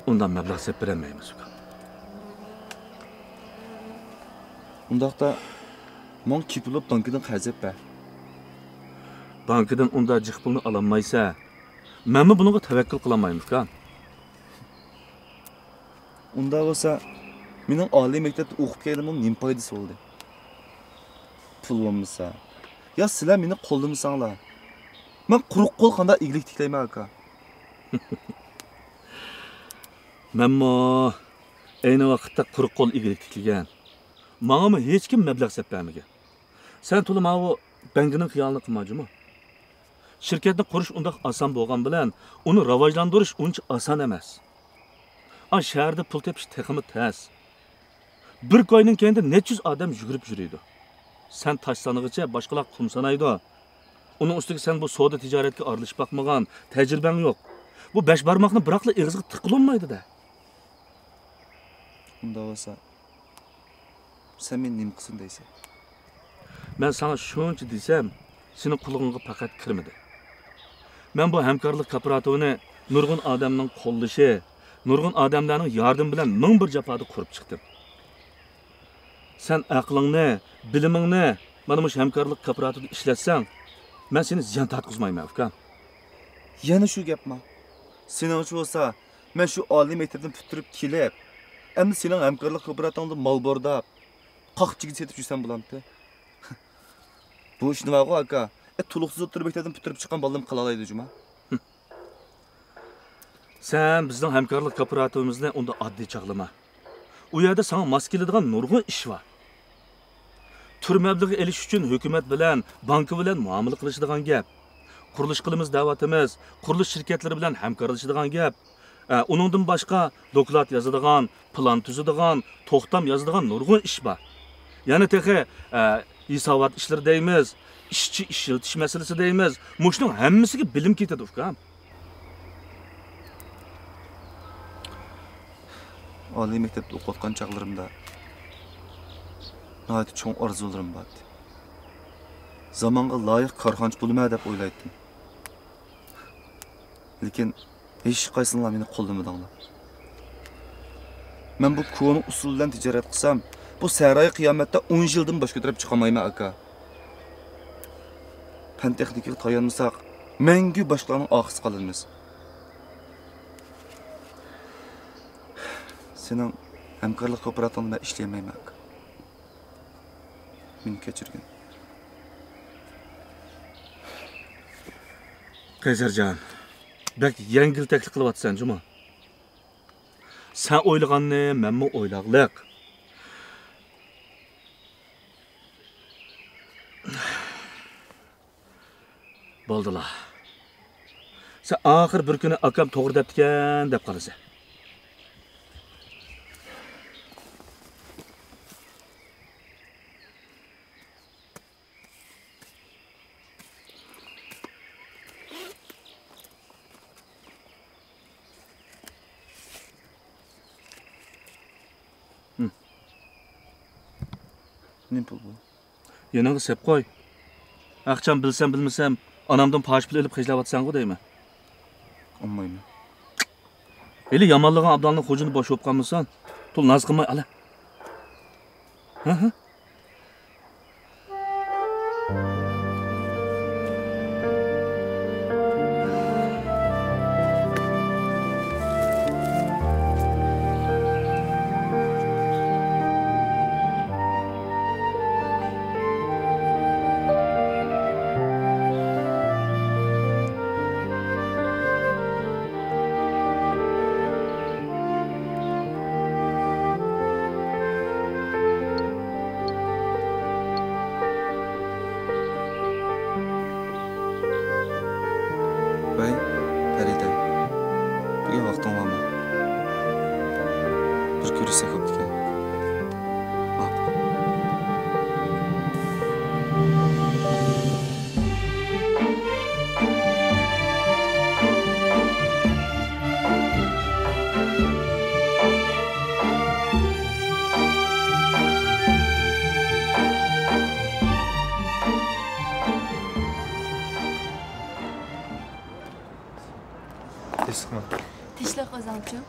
ئۇنداق مەبلەغ سېلىپ بېرەلمەيمىز، ئۇكام. ئۇنداقتا، ماڭا كېپىل بولۇپ بانكىدىن قەرز ئېلىپ بەر. بانكىدىن ئۇنداق جىق پۇلنى ئالالمايسەن. مەنمۇ بۇنىڭغا تەۋەككۈل قىلالمايمەن، ئۇكام. ئۇنداق بولسا، مېنىڭ ئالىي مەكتەپتە ئوقۇپ كەلگىنىمنىڭ نېمە پايدىسى بولدى؟ پۇل بولمىسا، يا سىلەر مېنى قوللىمىساڭلار، مەن قۇرۇق قول قانداق ئىگىلىك تىكلەيمەن، ئاكا؟ مەنمۇ ئەينى ۋاقىتتا قۇرۇق قول ئىگىلىك تىكلىگەن. ماڭىمۇ ھېچكىم مەبلەغ سەپ بەرمىگەن. سەن تولا ماۋۇ بەڭگىنىڭ خىيالىنى قىلما، جۇمۇ. شىركەتنى قۇرۇش ئۇنداق ئاسان بولغان بىلەن، ئۇنى راۋاجلاندۇرۇش ئۇنچە ئاسان ئەمەس. ئا، شەھەردە پۇل تېپىش تېخىمۇ تەس. بىر كوينىڭ كەينىدە نەچچە يۈز ئادەم يۈگۈرۈپ يۈرىدۇ. سەن تاش سانىغىچە باشقىلار قۇم سانايدۇ. ئۇنىڭ ئۈستىگە سەن بۇ سودا تىجارەتكە ئارىلىشىپ باقمىغان، تەجرىبەڭ يوق. بۇ بەش بارماقنى بىراقلا ئېغىزغا تىققىلى بولمايدۇ-دە. ئۇنداق بولسا، سەن مېنى نېمە قىلسۇن دەيسەن؟ مەن ساڭا شۇنچە دېسەم، سېنىڭ قۇلىقىڭغا پەقەت كىرمىدى. مەن بۇ ھەمكارلىق كوپىراتىپىنى نۇرغۇن ئادەمنىڭ قوللىشى، نۇرغۇن ئادەملەرنىڭ ياردىمى بىلەن مىڭ بىر جاپادا قۇرۇپ چىقتىم. سەن ئەقلىڭنى، بىلىمىڭنى مانا مۇشۇ ھەمكارلىق كوپىراتىپىدا ئىشلەتسەڭ، مەن سېنى زىيان تارتقۇزمايمەن، ئۇكام. يەنە شۇ گەپما؟ سېنىڭچە بولسا، مەن شۇ ئالىي مەكتەپنى پۈتتۈرۈپ كېلىپ، ئەمدى سېنىڭ ھەمكارلىق كوپىراتىپىڭدا مال بورداپ، قاقچىگە سېتىپ يۈرسەم بولامتى؟ بۇ ئىشنى بارغۇ، ئاكا، ئە، تولۇقسىز ئوتتۇرا مەكتەپتىن پۈتتۈرۈپ چىققان بالىلىرىمۇ قىلالايدۇ جۇما. سەن بىزنىڭ ھەمكارلىق كوپىراتىپىمىزنى ئۇنداق ئاددىي چاغلىما. ئۇ يەردە ساڭا ماس كېلىدىغان نۇرغۇن ئىش بار. تۈر مەبلىغى ئېلىش ئۈچۈن ھۆكۈمەت بىلەن، بانكا بىلەن مۇئامىلە قىلىشىدىغان گەپ. قۇرۇلۇش قىلىمىز دەۋاتىمىز، قۇرۇلۇش شىركەتلىرى بىلەن ھەمكارلىشىدىغان گەپ. ئە، ئۇنىڭدىن باشقا، دوكلات يازىدىغان، پىلان تۈزىدىغان، توختام يازىدىغان نۇرغۇن ئىش بار. يەنە تېخى، ئە، ھېسابات ئىشلىرى دەيمىز، ئىشچى ئىشلىتىش مەسىلىسى دەيمىز. مۇشۇنىڭ ھەممىسىگە بىلىم كېتىدۇ، ئۇكام. ئالىي مەكتەپتە ئوقۇۋاتقان چاغلىرىمدا ناھايىتى چوڭ ئارزۇلىرىم بار ئىدى. زامانغا لايىق كارخانىچى بولىمەن دەپ ئويلايتتىم. لېكىن ھېچقايسىڭلار مېنى قوللىمىدىڭلار. مەن بۇ كونا ئۇسۇل بىلەن تىجارەت قىلسام، بۇ سەھرايى قىيامەتتە ئون يىلدىن باش كۆتۈرۈپ چىقالمايمەن، ئاكا. پەن تېخنىكىغا تايانمىساق، مەڭگۈ باشقىلارنىڭ ئارقىسىغا قالىمىز. سېنىڭ ھەمكارلىق كوپىراتىپىڭدا مەن ئىشلىيەلمەيمەن، ئاكا. مېنى كەچۈرگىن. قەيسەرجان، بەك يەڭگىل تەكلىپ قىلىۋاتىسەن جۇمۇ. سەن ئويلىغاننى مەنمۇ ئويلاغلىق. بولدىلا. سەن ئاخىر بىر كۈنى ئاكام توغرا دەپتىكەن دەپ قالىسەن. نېمە پۇل بۇ؟ يېنىڭغا سېلىپ قوي. ئاقچام بىلسەم بىلمىسەم، ئانامدىن پاچە پۇل ئېلىپ خەجلەۋاتىسەنغۇ دەيمەن. ئالمايمەن. ھېلى يامانلىغان ئابدالنىڭ خوجىنى بوش بولۇپ قالمىسۇن. تول ناز قىلماي ئالە. ھە، ھە.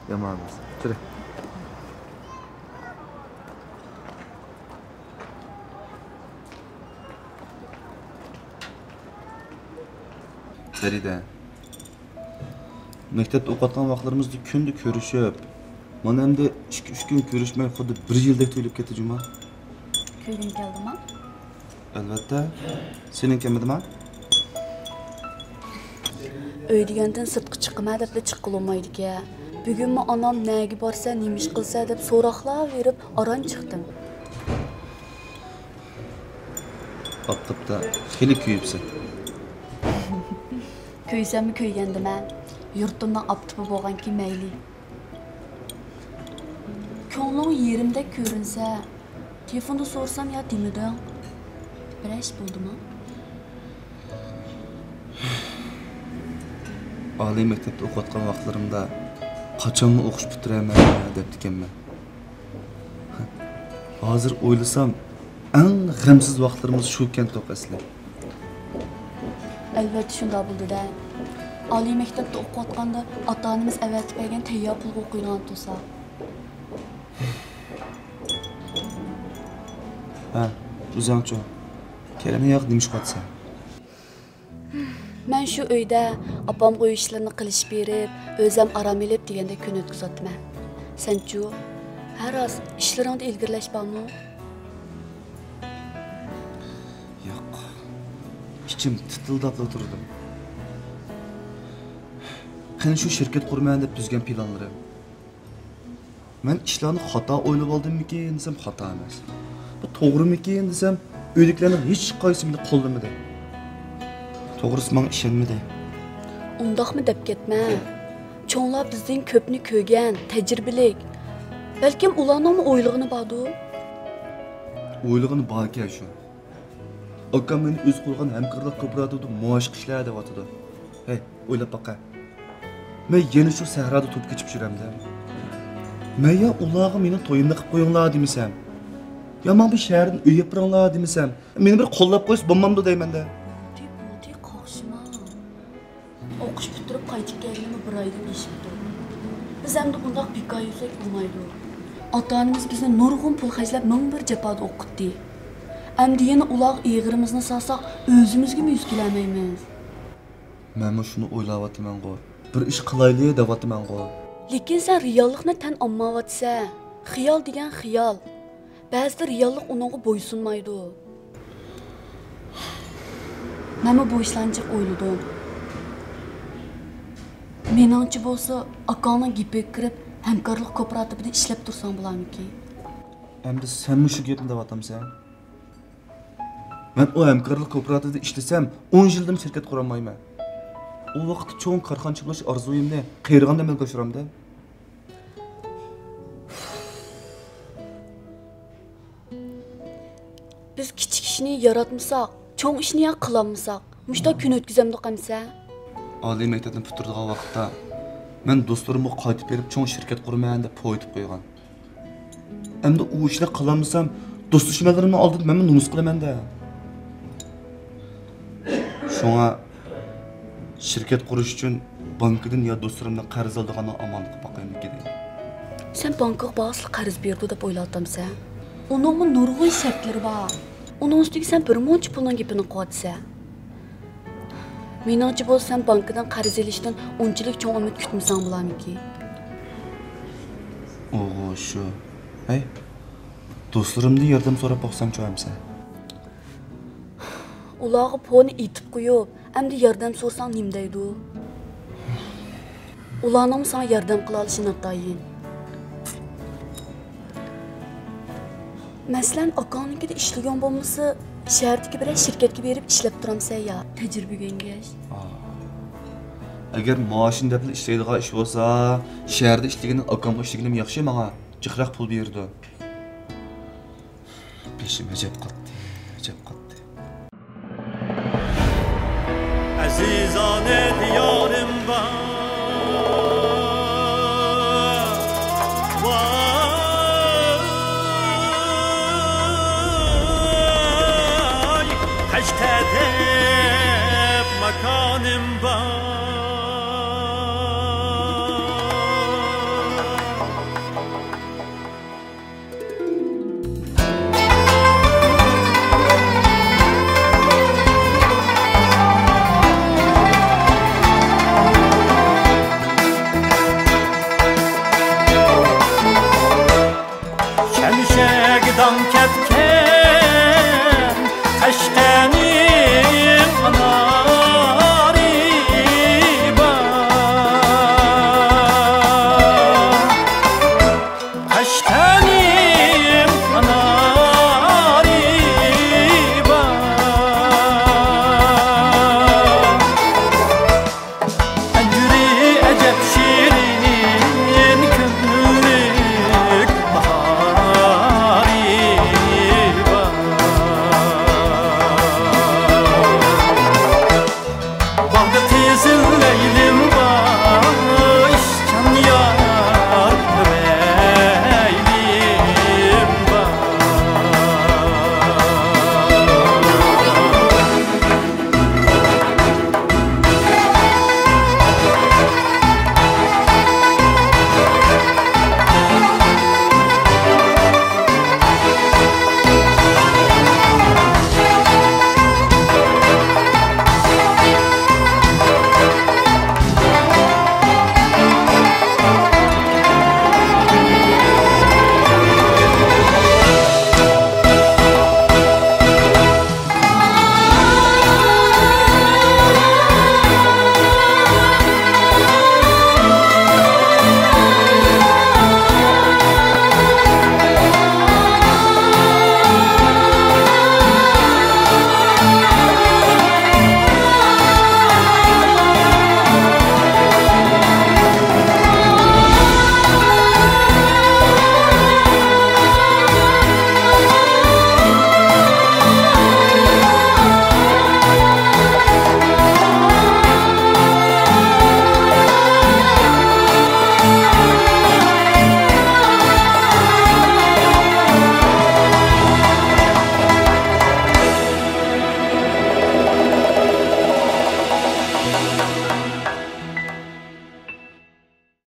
يامان ئەمەس. چۈرە. پەرىدە، مەكتەپتە ئوقۇۋاتقان ۋاقىتلىرىمىزدا كۈندە كۆرۈشۈپ، مانا ئەمدى ئىككى، ئۈچ كۈن كۆرۈشمەي، خۇددى بىر يىلدەك تۇيۇلۇپ كەتتى جۇما. كۆرگۈڭ كەلدىما؟ ئەلۋەتتە. سېنىڭ كەلمىدىما؟ ئۆي دېگەندىن سىرتقا چىقىمەن دەپلا چىققىلى بولمايدىكەن. بۈگۈنمۇ ئانام نەگە بارسەن، نېمە ئىش قىلىسەن دەپ سوراقلار بېرىپ ئاران چىقتىم. ئاپتاپتا خېلى كۆيۈپسەن. كۆيسەممۇ كۆيگەندىمەن. يۇرتۇمنىڭ ئاپتىپى بولغانكى مەيلى. كۆڭلۈڭ يېرىمدەك كۆرۈنسە، تېلېفوندا سورىسام يا دېمىدىڭ. بىرەر ئىش بولدىمۇ؟ ئالىي مەكتەپتە ئوقۇۋاتقان ۋاقىتلىرىمدا قاچانلا ئوقۇش پۈتتۈرەرمەن دەپتىكەنمەن. ھازىر ئويلىسام، ئەڭ غەمسىز ۋاقىتلىرىمىز شۇ ئىكەنتۇق ئەسلى. ئەلۋەتتە شۇنداق بولىدۇ-دە. ئالىي مەكتەپتە ئوقۇۋاتقاندا ئاتا-ئانىمىز ئەۋەتىپ بەرگەن تەييار پۇلغا ئوقۇيدىغان تۇرساق. ھە، ئۆزۈڭچۇ؟ كەلمە ياق، نېمە ئىش قىلىۋاتىسەن؟ مەن شۇ ئۆيدە ئاپامغا ئۆي ئىشلىرىنى قىلىشىپ بېرىپ، ئۆزۈم ئارام ئېلىپ دېگەندەك كۈن ئۆتكۈزۈۋاتىمەن. سەنچۇ؟ ھە راست، ئىشلىرىڭدا ئىلگىرىلەش بارمۇ؟ ياق. ئىچىم تىتىلداپلا تۇرىدۇ. قېنى شۇ شىركەت قۇرىمەن دەپ تۈزگەن پىلانلىرىم؟ مەن ئىشلارنى خاتا ئويلىۋالدىممىكىن دېسەم، خاتا ئەمەس. بۇ توغرىمىكىن دېسەم، ئۆيدىكىلەرنىڭ ھېچقايسىسى مېنى قوللىمىدى. توغرىسى، ماڭا ئىشەنمىدى. ئۇنداقمۇ دەپ كەتمە. چوڭلار بىزدىن كۆپنى كۆرگەن، تەجرىبىلىك. بەلكىم ئۇلارنىڭمۇ ئويلىغىنى باردۇ. ئويلىغىنى باركەن شۇ. ئاكام مېنى ئۆزى قۇرغان ھەمكارلىق كوپىراتىپىدا مۇۋاپىق ئىشلە دەۋاتىدۇ. ھەي، ئويلاپ باقە. مەن يەنە شۇ سەھرادا توپ كېچىپ يۈرەمدە؟ مەن يا ئۇلارغا مېنىڭ تويۇمنى قىلىپ قويۇڭلار دېمىسەم، يا ماڭا بىر شەھەردىن ئۆي ئېلىپ بېرىڭلار دېمىسەم، مېنى بىر قوللاپ قويسا بولمامدۇ دەيمەندە. بولدى، بولدى، قاقشىما. ئوقۇش پۈتتۈرۈپ قايتىپ كەلگىلىمۇ بىر ئايدىن ئېشىپتۇ. بىز ئەمدى بۇنداق بىكار يۈرسەك بولمايدۇ. ئاتا-ئانىمىز بىزنى نۇرغۇن پۇل خەجلەپ مىڭ بىر جاپادا ئوقۇتتى. ئەمدى يەنە ئۇلارغا ئېغىرىمىزنى سالساق، ئۆزىمىزگىمۇ يۈز كېلەلمەيمىز. مەنمۇ شۇنى ئويلاۋاتىمەنغۇ، بىر ئىش قىلايلى دەۋاتىمەنغۇ. لېكىن سەن رېئاللىقنى تەن ئالمايۋاتىسەن. خىيال دېگەن خىيال. بەزىدە رېئاللىق ئۇنىڭغا بويسۇنمايدۇ. مەنمۇ بۇ ئىشلارنى جىق ئويلىدىم. مېنىڭچە بولسا، ئاكاڭنىڭ گېپىگە كىرىپ، ھەمكارلىق كوپىراتىپىدا ئىشلەپ تۇرساڭ بولارمىكىن؟ ئەمدى سەنمۇ شۇ گەپنى دەۋاتامسەن؟ مەن ئۇ ھەمكارلىق كوپىراتىپىدا ئىشلىسەم، ئون يىلدىن شىركەت قۇرالمايمەن. ئۇ ۋاقىتتا چوڭ كارخانىچى بولۇش ئارزۇيۇمنى قېرىغاندا ئەمەلگە ئاشۇرامدە؟ بىز كىچىك ئىشنى ياراتمىساق، چوڭ ئىشنى يا قىلالمىساق، مۇشۇنداق كۈن ئۆتكۈزەمدۇق ئەمسە؟ ئالىي مەكتەپنى پۈتتۈرىدىغان ۋاقىتتا مەن دوستلىرىمغا قايتىپ بېرىپ چوڭ شىركەت قۇرىمەن دەپ پو ئېتىپ قويغان. ئەمدى ئۇ ئىشنى قىلالمىسام، دوست-دۈشمەنلىرىمنىڭ ئالدىدا مەنمۇ نومۇس قىلىمەن-دە. شۇڭا شىركەت قۇرۇش ئۈچۈن بانكىدىن يا دوستلىرىمدىن قەرز ئالىدىغاننىڭ ئامانلىقى باقايمىكىن دېدىم. سەن بانكىغا بارسىلا قەرز بېرىدۇ دەپ ئويلاۋاتامسەن؟ ئۇنىڭمۇ نۇرغۇن شەرتلىرى بار. ئۇنىڭ ئۈستىگە سەن بىر مۇنچە پۇلنىڭ گېپىنى قىلىۋاتىسەن. مېنىڭچە بولسا سەن بانكىدىن قەرز ئېلىشتىن ئۇنچىلىك چوڭ ئۈمىد كۈتمىسەڭ بولارمىكىن؟ ئوغۇ شۇ. ھەي، دوستلىرىمدىن ياردەم سوراپ باقسامچۇ ئەمسە؟ ئۇلارغا پونى ئېتىپ قويۇپ، ئەمدى ياردەم سورىساڭ نېمە دەيدۇ؟ ئۇلارنىڭمۇ ساڭا ياردەم قىلالىشى ناتايىن. مەسىلەن، ئاكاڭنىڭكىدە ئىشلىگەن بولمىسا، شەھەردىكى بىرەر شىركەتكە بېرىپ ئىشلەپ تۇرامسەن يا؟ تەجرىبە ئۆگەنگەچ. ئا. ئەگەر مائاشىنى دەپلا ئىشلەيدىغان ئىش بولسا، شەھەردە ئىشلىگىنىڭ ئاكامغا ئىشلىگىنىم ياخشى ماڭا. جىقراق پۇل بېرىدۇ. بېشىم ئەجەب قاتتى، ئەجەب قاتتى. ئەزىزانە دىيارىم بار، ۋاي، قەشقەردەك